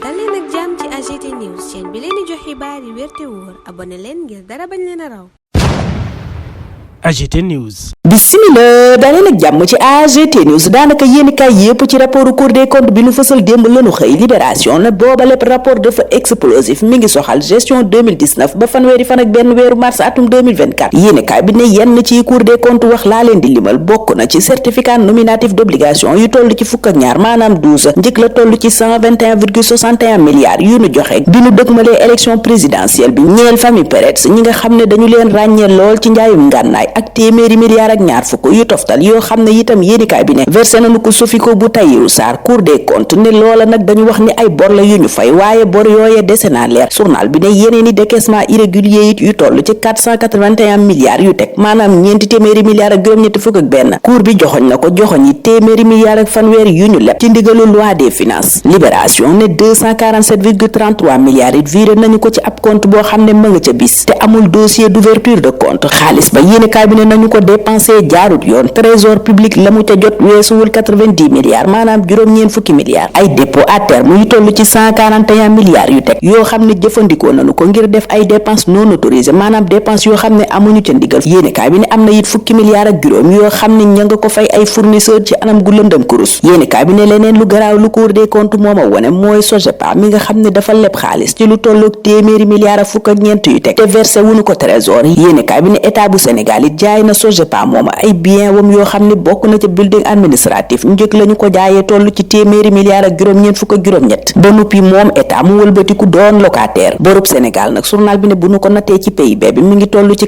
dal leen ak jàmm ci AGT News chaîne bi leen di jox xibaar yi wér te wóor abonné leen ngir dara bañ leen a raw. AGT News. Bismillah dalee nag jàmm ci AGT News daanaka yéenikaay yépp ci rapport Cour des comptes bi nu fësal démb lanu xëy Libération na booba lépp rapport dafa explosif mi ngi soxal gestion 2019 ba fanweeri fan ak benn weeru mars atum 2024 yéenikaay bi ne yenn ci Cour des comptes wax laa leen di limal bokk na ci certificat nominatif d'obligation yu toll ci fukk ak ñaar maanaam 12 njëkk la toll ci 121,61 milliards yu nu joxe bi nu dëgmalee élection présidentielle bi ñeel famille Peretz ñi nga xam ne dañu leen ràññee lool ci njaayum ngànnaay ak téeméeri milliards ak ñaar fukk yu toftal yoo xam ne itam yéenikaay bi ne versé nañu ko Sofico bu Tahirou Sarr Cour des comptes ne loola nag dañu wax ni ay bor la yu ñu fay waaye bor yooye dese naa leer journal bi ne yeneeni décaissement irrégulier it yu toll ci 481 milliards yu teg maanaam ñeenti téeméeri milliards ak juróom-ñetti fukk ak benn Cour bi joxoñ na ko joxoñ yi téeméeri milliards ak fanweer yu ñu leb ci ndigalu loi des finances Libération ne 247,33 milliards it viré nañu ko ci ab compte boo xam ne ma nga ca bis te amul dossier d'ouverture de compte xaalis ba yéenikaay bi ne nañu ko dépensé jaarut yoon trésor public la mu ca jot weesuwul 90 milliards maanaam juróom-ñeen fukki milliards ay dépôt à terme yu toll ci 141 milliards yu teg yoo xam ne jëfandikoo nañu ko ngir def ay dépenses non autorisées maanaam dépenses yoo xam ne amuñu ca ndigal yéenikaay bi ne am na it fukki milliards ak juróom yoo xam ne ña nga ko fay ay fournisseur ci anam gu lëndëm kurus yéenikaay bi ne leneen lu garaaw lu Cour des comptes mooma wone mooy Sogepa mi nga xam ne dafa leb xaalis ci lu tolloog téeméeri milliards ak fukk ak ñeent yu teg te versé wuñu ko trésor yéenikaay bi ne état bu Sénégal it jaay na Sogepa mooma ay bien wam yoo xam ne bokk na ca building administratif njëkk lañu ko jaayee toll ci téeméeri milliards ak juróom-ñeent fukk ak juróom-ñett ba noppi moom état mu wëlbatiku doon locataire borub Sénégal nag journal bi ne bu nu ko nattee ci PIB bi mu ngi toll ci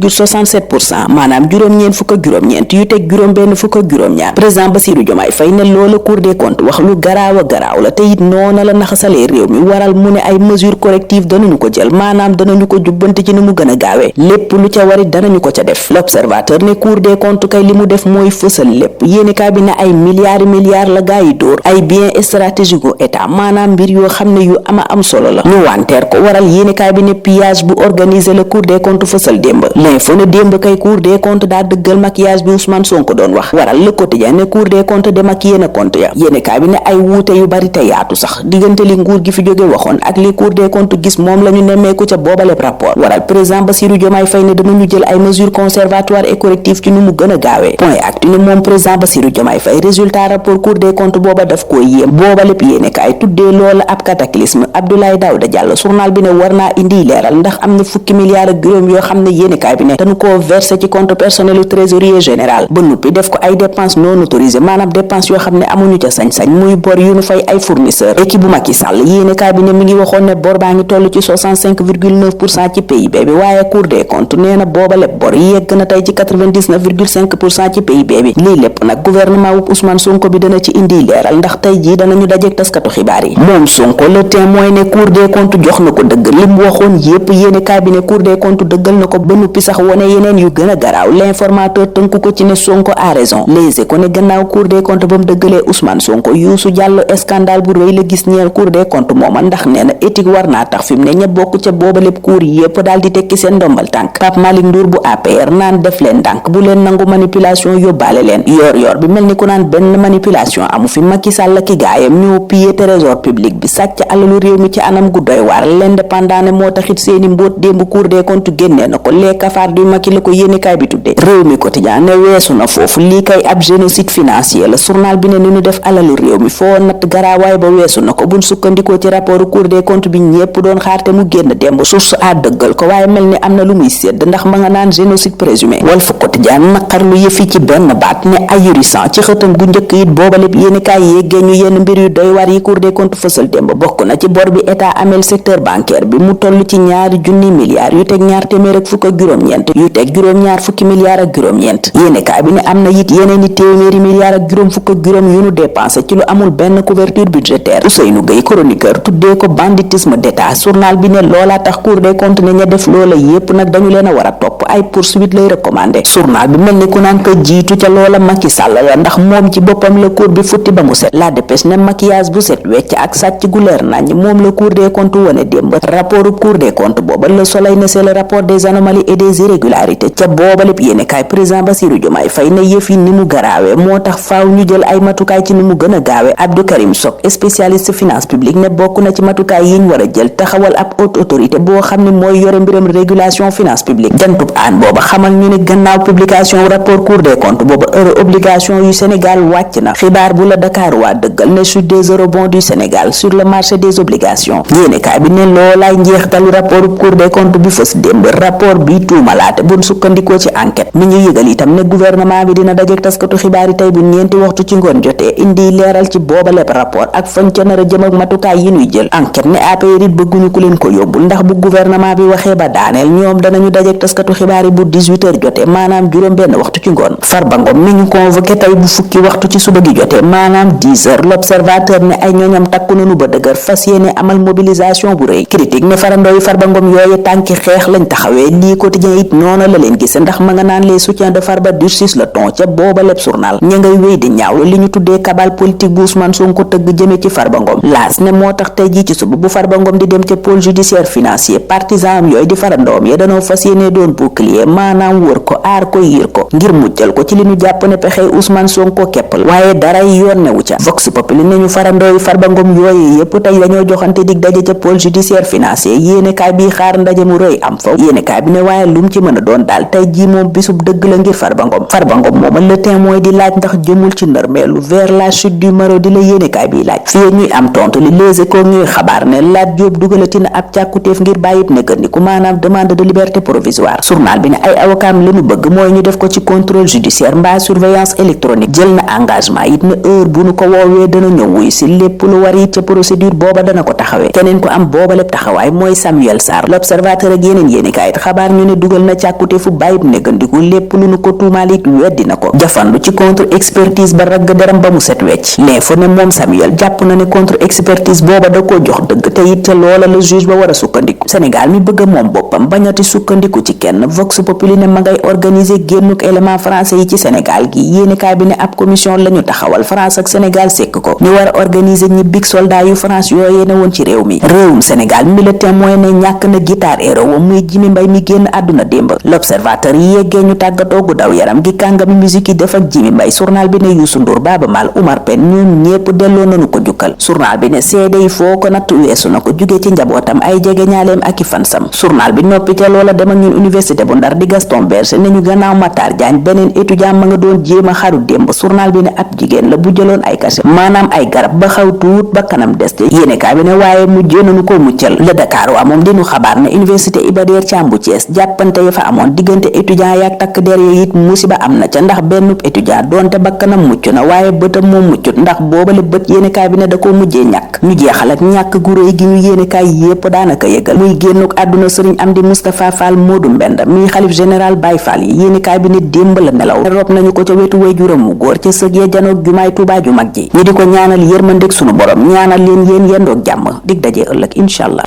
99,67% maanaam juróom-ñeent fukk ak juróom-ñeent yu teg juróom-benn fukk ak juróom-ñaar président Bassirou Diomaye Faye ne loola Cour des comptes wax lu garaaw a garaaw la te it noona la naxasalee réew mi waral mu ne ay mesures correctives danañu ko jël maanaam danañu ko jubbanti ci ni mu gën a gaawee lépp lu ca warit danañu ko ca def l'observateur ne Cour des comptes kay li mu def mooy fësal lépp yéenikaay bi ne ay milliards la gaa yi dóor ay biens stratégiques u état maanaam mbir yoo xam ne yu ama am solo la ñu wanteer ko waral yéenikaay bi ne pillage bu organisé la Cour des comptes fësal démb l'info ne démb kay Cour des comptes daa dëggal maquillage bi Ousmane Sonko doon wax waral le quotidien ne Cour des comptes démaquillé na compte ya yéenikaay bi ne ay wuute yu bari te yaatu sax diggante li nguur gi fi jóge waxoon ak li Cour des comptes gis moom la ñu nemmeeku ca boobaleb rapport waral président Bassirou Diomaye Faye ne danañu jël ay mesures conservatoires et correctives ci nu mu gën a gaawee point actu ne moom président Bassirou Diomaye Faye résultat rapport Cour des comptes booba daf koo yéem booba lépp yéenekaay tuddee loola ab cataclysme Abdoulaye Daouda Diallo journal bi ne war naa indi leeral ndax am na fukki milliards ak juróom yoo xam ne yéenekaay bi ne dañu koo versé ci compte personnel u trésorier général ba noppi def ko ay dépenses non autorisées maanaam dépenses yoo xam ne amuñu ca sañ-sañ muy bor yu nu fay ay fournisseurs équipe bu Macky Sall yéenekaay bi ne mi ngi waxoon ne bor baa ngi toll ci 65,9% ci PIB bi waaye Cour des comptes nee na booba lépp bor yegg na tey ci 99,5% ci PIB bi lii lépp nag gouvernement wu Ousmane Sonko bi dana ci indi leeral ndax tey jii danañu dajeek taskatu xibaar yi moom Sonko le témoin ne Cour des comptes jox na ko dëgg li mu waxoon yépp yéenekaay bi ne Cour des comptes dëggal na ko ba noppi sax wone yeneen yu gën a garaaw l'informateur tënku ko ci ne Sonko a raison Les Échos ne gannaaw Cour des comptes ba mu dëggalee Ousmane Sonko Youssou Diallo scandale bu rëy la gis ñeel Cour des comptes mooma ndax nee na éthique war naa tax fi mu ne ña bokk ca booba lépp cour yépp daal di tekki seen ndombal tànk Pape Malick Ndour bu APR naan def leen ndànk bu leen nangu manipulation yóbbaale leen yor bi mel ni ku naan benn manipulation amu fi Macky Sall ki gaayam ñoo pillé trésor public bi sàcc alalu réew mi ci anam gu doy waar l'indépendant ne moo taxit seeni mbóot démb Cour des comptes génnee na ko les cafards du Macky la ko yéenekaay bi tuddee réew mi quotidien ne weesu na foofu lii kay ab génocide financier la journal bi ne ni ñu def alalu réew mi foo natt garaawaay ba weesu na ko buñ sukkandikoo ci rapport Cour des comptes bi ñépp doon xaarte mu génn démb source a dëggal ko waaye mel ni am na lu muy sédd ndax ma nga naan génocide présumé Walf Quotidien naqar lu yëfi ci benn baat ne ahurissant ci xëtam gu njëkk it booba lépp yéenekaay yéggee ñu yenn mbir yu doy war yi Cour des comptes fësal démb bokk na ci bor bi état amel secteur bancaire bi mu toll ci ñaari junni milliards yu teg ñaar téeméer ak fukk ak juróom-ñeent yu teg juróom-ñaar fukki milliards ak juróom-ñeent yéenekaay bi ne am na it yeneen i téeméeri milliards ak juróom fukk ak juróom yu nu dépensé ci lu amul benn couverture budgétaire Ousseynou Gueye chroniqueur tuddee ko banditisme d'état journal bi ne loolaa tax Cour des comptes ne ña def loola yépp nag dañu leen a war a topp ay poursuite lay recommandé. Journal bi mel ni ku naan ko jiitu ca loola Macky Sall la ndax moom ci boppam la cour bi futti ba mu set. La Dépêche ne maquillage bu set wecc ak sàcc gu leer nañ moom la Cour des comptes wone démb. rapport Cour des comptes booba Le Soleil ne c'est le rapport des anomalies et des irrégularités ca booba lépp yéenekaay président Bassirou Diomaye Faye ne yëf yi ni mu garaawe moo tax faaw ñu jël ay matukaay ci ni mu gën a gaawe. Abdou Karim Sock spécialiste finance publique ne bokk na ci matukaay yi ñu war a jël taxawal ab haute autorité boo xam ne mooy yore mbiram régulation finance publique. jantub aan booba xamal ñu ne gannaaw publication rapport Cour des comptes booba euro obligation yu Sénégal wàcc na. xibaar bu la Dakar waa dëggal ne chute des eurobonds du Sénégal sur le marché des obligations. yéenekaay bi ne loolaay njeextalu rapport Cour des comptes bi fës démb. rapport bi tuumalaate buñ sukkandikoo ci enquête mi ñu yëgal itam ne gouvernement bi dina dajeek taskatu xibaar yi tey bu ñeenti waxtu ci ngoon jotee indi leeral ci booba lépp rapport ak fañ ca nar a jëm ak matukaay yi ñuy jël. enquête ne APR it bëgguñu ku leen ko yóbbul ndax bu gouvernement bi waxee ba daaneel ñoom danañu dajeek taskatu xibaar yi bu 18h jotee maanaam juróom benn waxtu ci ngoon. Farba Ngom mi ñu convoqué tey bu fukki waxtu ci suba gi jotee maanaam 10h. L'Observateur ne ay ñooñam takku nañu ba dëgër fas yéene amal mobilisation bu rëy. Critique ne farandoo yu Farba Ngom yooyu tànki xeex lañ taxawee. lii quotidien it noonu la leen gise ndax ma nga naan les soutiens de Farba durcissent le ton ca booba lépp journal ña ngay wéy di ñaaw li ñu tuddee cabale politique bu Ousmane Sonko tëgg jëme ci Farba Ngom. laas ne moo tax tey jii ci suba bu Farba Ngom di dem ca pôle judiciaire financier partisan am yooyu di farandoom ya danoo fas yéene doon bouclier maanaam wër ko aar ko yiir ko ngir muccal ko ci li ñu jàpp ne pexey Ousmane Sonko képp la waaye dara yoon newu ca. Vox Populi ne ñu farandoo yu Farba Ngom yooyu yépp tey dañoo joxante dig daje ca pôle judiciaire financier yéenekaay bi xaar ndaje mu rëy am fa. yéenekaay bi ne waaye lum ci mën a doon daal tey jii moom bisub dëgg la ngir Farba Ngom. Farba Ngom mooma Le Témoin di laaj ndax jëmul ci ndërmeelu vers la chute du Marodi la yéenekaay bi laaj. fii ñuy am tontu li Les Échos ñuy xabaar ne Lat Diop dugalati na ab càkkutéef ngir bàyyib nekkandiku maanaam demande de liberté provisoire. journal bi ne ay avocaam la ñu bëgg mooy ñu def ko ci contrôle judiciaire mbaa surveillance électronique. jël na engagement it ne heure bu nu ko woowee dana ñëw wuy si lépp lu war it ca procédure booba dana ko taxawee. keneen ko am booba lépp taxawaay mooy Samuel Sarr. L'Observateur ak yeneen yéenekaay it xabaar ñu ne dugal na càkkutéefu bàyyib nekkandiku lépp lu nu ko tuumaal it weddi na ko. jafandu ci contre expertise ba ragg deram ba mu set wecc. L'info ne moom Samuel jàpp na ne contre expertise booba da koo jox dëgg te it ca loola la juge ba war a sukkandiku. Sénégal mi bëgg a moom boppam bañati sukkandiku ci kenn. Vox Populi ne ma ngay organiser génnuk élément français yi ci Sénégal gi yéenekaay bi ne ab commission la ñu taxawal France ak Sénégal sekk ko ñu war a organiser ñibbik soldat yu France yooyee ne woon ci réew mi. réewum Sénégal mi Le Témoin ne ñàkk na guitare héros wa muy Jimi Mbay mi génn àdduna démb. L'Observateur yeggee ñu tàggatoo gu daw yaram gi kàngami musique yi def ak Jimi Mbay. journal bi ne Youssou Ndour Baaba Maal Oumar Pène ñoom ñépp delloo nañu ko jukkal. journal bi ne seede yi foo ko natt weesu na ko jóge ci njabootam ay jege ñaaleem ak i fansam. journal bi noppi ca loola dem ak ñun université bu Ndar di Gaston Berger ne ñu gannaaw Matar Diagne beneen étudiant ma nga doon jéem a xaru démb. journal bi ne ab jigéen la bu jëloon ay cachet maanaam ay garab ba xaw tuut ba kanam des te yéenekaay bi ne waaye mujjee nañu ko muccal. Le Dakar waa moom dinu xabaar ne université Iba Der Thiam bu Thiès jàppante ya fa amoon diggante étudiant yaak takk der ya it musiba am na ca ndax benn étudiant doonte ba kanam mucc na waaye bëtam moom muccut ndax boobale bët yéenekaay bi ne da koo mujjee ñàkk. ñu jeexal ak ñàkk gu réy gi ñu yéenekaay yépp daanaka yëgal muy génnuk àdduna Sëriñ Amdi Moustapha Fall Modou Mbend mi xalif général Baye Fall yi yéenekaay bi ne démb la nelaw rob nañu ko ca wetu waajuram mu góor ca sëg ya janoog jumaay Tuubaa ju mag ji ñu di ko ñaanal yërmandeeg sunu borom ñaanal leen yéen yendoog jàmm dig daje ëllëg inshallah.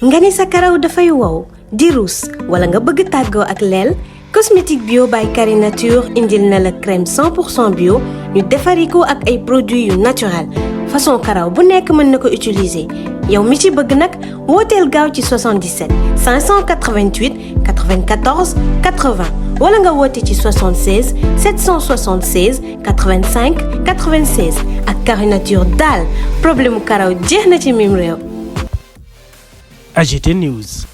nga ni sa karaw dafay wow di ruus wala nga bëgg tàggoo ak leel cosmétique bio by Carine Nature indil na la crème 100% bio ñu defari ko ak ay produits yu naturel façon karaw bu nekk mën na ko utiliser yow mi ci bëgg nag wooteel gaaw ci 77 588 94 80 wala nga woote ci 76 776 85 96 ak Carine Nature daal problème mu karaw jeex na ci mim réew. AGT News.